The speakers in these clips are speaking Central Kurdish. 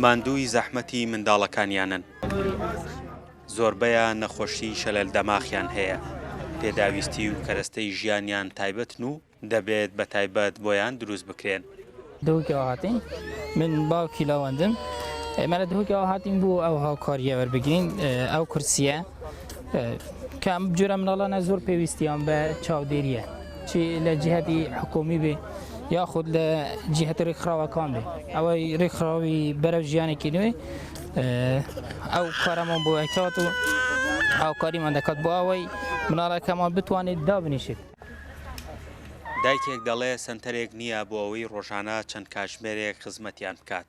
ماندووی زەحمەتی منداڵەکانیانن. زۆربەیان نەخۆشی شەلەل دەماخیان هەیە، پێداویستی و کەرەستەی ژیانیان تایبەتن و دەبێت بە تایبەت بۆیان دروست بکرێن. دهۆکەوە هاتین من باوکی لاوەندم ئێمە لە دهۆکەوە هاتین بۆ ئەو هاوکاریە وەربگرین ئەو کورسیە کە ئەم جۆرە مناڵانە زۆر پێویستیان بە چاودێریە چی لە جهتی حکومی بێ یاخود لە جهتی ڕێکخراوەکان بێ ئەوەی ڕێکخراوی بەرەو ژیانێکی نوێ ئەو کارەمان بۆ ئەکات و هاوکاریمان دەکات بۆ ئەوەی مناڵەکەمان بتوانێت دابنیشێت. دایکێک دەڵێ سەنتەرێک نییە بۆ ئەوەی ڕۆژانە چەند کاتژمێرێک خزمەتیان بکات،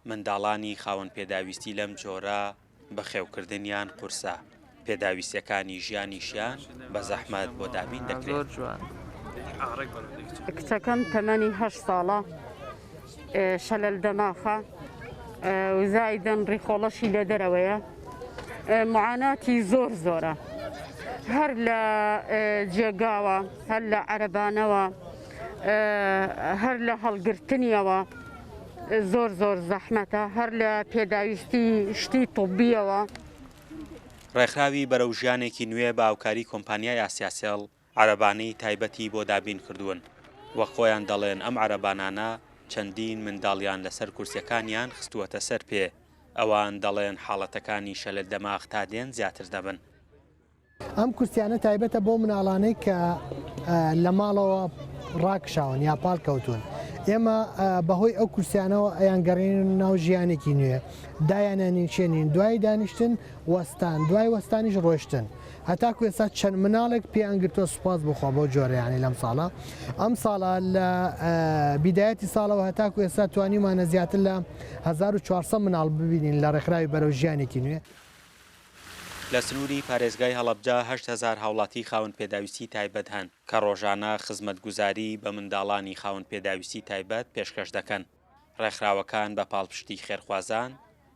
منداڵانی خاوەن پێداویستی لەم جۆرە بەخێوکردنیان قورسە، پێداویستیەکانی ژیانیشیان بە زەحمەت بۆ دابین دەکرێت. کچەکەم تەمەنی هەشت ساڵە، شەلەل دەماخە و زایدەن ڕیخۆڵەشی لە دەرەوەیە، معاناتی زۆر زۆرە هەر لە جێگاوە هەر لە عەرەبانەوە هەر لە هەڵگرتنیەوە زۆر زۆر زەحمەتە هەر لە پێداویستی شتی طبیەوە. ڕێکخراوی بەرەو ژیانێکی نوێ بە هاوکاری کۆمپانیای ئاسیاسێڵ عەرەبانەی تایبەتی بۆ دابین کردوون، وەک خۆیان دەڵێن ئەم عەرەبانانە چەندین منداڵیان لەسەر کورسیەکانیان خستووەتە سەر پێ، ئەوان دەڵێن حاڵەتەکانی شەلەل دەماغ تا دێن زیاتر دەبن. ئەم کورسیانە تایبەتە بەو مناڵانەی کە لە ماڵەوە ڕاکشاون یا پاڵکەوتوون. ئێمە بەهۆی ئەو کورسیانەوە ئەیانگەڕێنین ناو ژیانێکی نوێ، دایانەنیشێنین، دوای دانیشتن وەستان، دوای وەستانیش ڕۆشتن. هەتاکو ئێستا چەند مناڵێک پێیان گرتووە سوپاس بۆ خوا بەو جۆرە یانی لەم ساڵە ئەم ساڵە لە بیدایەتی ساڵەوە هەتاکو ئێستا توانیومانە زیاتر لە 1400 مناڵ ببینین لە ڕێکخراوی بەرەو ژیانێکی نوێ. لە سنووری پارێزگای هەڵەبجە 8000 هاوڵاتی خاوەن پێداویستی تایبەت هەن کە ڕۆژانە خزمەتگوزاری بە منداڵانی خاوەن پێداویستی تایبەت پێشکەش دەکەن. ڕێکخراوەکان بە پاڵپشتی خێرخوازان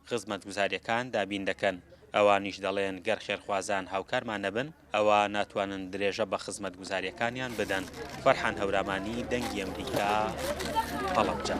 خزمەتگوزارییەکان دابین دەکەن، ئەوانیش دەڵێن گەر خێرخوازان هاوکارمان نەبن ئەوا ناتوانن درێژە بە خزمەتگوزارییەکانیان بدەن. فەرحان هەورامانی، دەنگی ئەمریکا، هەڵەبجە.